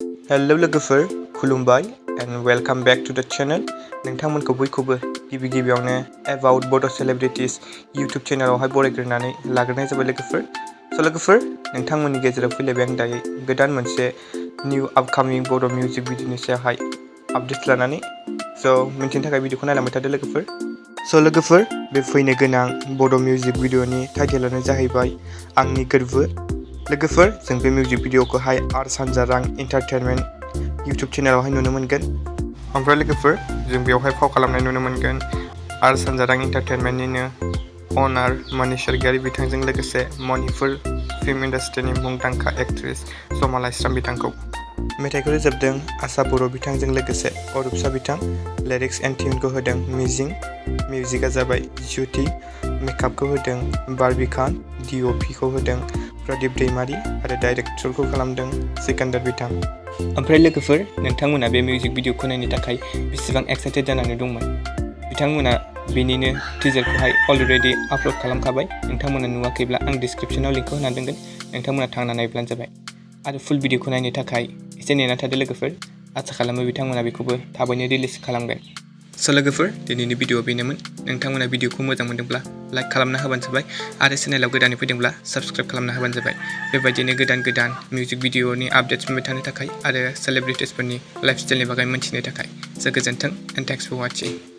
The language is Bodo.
हेलो लोगोफोर खुलुमबाय एंड वेलकम बैक टू द चैनल नोंथांमोनखौ बयखौबो गिबियावनो अबाउट बड' सेलिब्रिटीज यूट्यूब चैनलावहाय बरायग्रोनानै लाग्रोनाय जाबाय लोगोफोर नोंथांमोननि गेजेराव फैलायबाय आं दायो गोदान मोनसे न्यू आपकामिं बड' मिउजिक भिडिअनि सायावहाय आपडेट्स लानानै मिन्थिनो थाखाय भिडिअखौ नायलांबाय थादो लोगोफोर बे फैनो गोनां बड' मिउजिक भिडिअनि टाइटेलानो जाहैबाय आंनि गोरबो लोगोफोर जों बे मिउजिक भिडिअखौहाय आर सानजारां एन्टारटेनमेन्ट यूट्यूब चैनलावहाय नुनो मोनगोन ओमफ्राय लोगोफोर जों बेवहाय फाव खालामनाय नुनो मोनगोन आर सानजारां एन्टारटेनमेन्टनिनो अनार मनीश बिथांजों लोगोसे मणिपुर फिल्म इन्डास्ट्रिनि मुंदांखा एक्ट्रेस समा लाइश्राम बिथांखौ मेथाइखौ रोजाबदों आशा बर' बिथांजों लोगोसे अरुपसा बिथां लिरिक्स एन्ड टिउनखौ होदों मिजिं मिउजिकआ जाबाय ज्योति मेकआपखौ होदों बारबिखान DOPखौ होदों प्रदीप दैमारी आरो डाइरेक्टरखौ खालामदों सिकंदर बिथां ओमफ्राय लोगोफोर नोंथांमोना बे मिउजिक भिडिअखौ नायनो थाखाय बेसेबां एक्साइटेड जानानै दंमोन बिथांमोना बेनिनो टिजारखौहाय अलरेडि आपल'ड खालामखाबाय नोंथांमोना नुवाखैब्ला आं डिस्क्रिप्शनाव लिंकखौ होना दोनगोन नोंथांमोना थांना नायब्लानो जाबाय आरो फुल भिडिअखौ नायनो थाखाय एसे नेना थादो लोगोफोर आसा खालामो बिथांमोना बेखौबो थाबैनो रिलिज खालामगोन लोगोफोर दिनैनि भिडिअआ बेनोमोन नोंथांमोना भिडिअखौ मोजां मोनदोंब्ला लाइक खालामना होबानो जाबाय आरो चेनेलाव गोदानै फैदोंब्ला साबस्क्राइब खालामना होबानो जाबाय बेबायदिनो गोदान मिउजिक भिडिअनि आपडेट्स मोनबाय थानो थाखाय आरो सेलिब्रिटिसफोरनि लाइफस्टाइलनि बागै मिन्थिनो थाखाय गोजोन्थों एन्ड थेंक्स फर वाचिं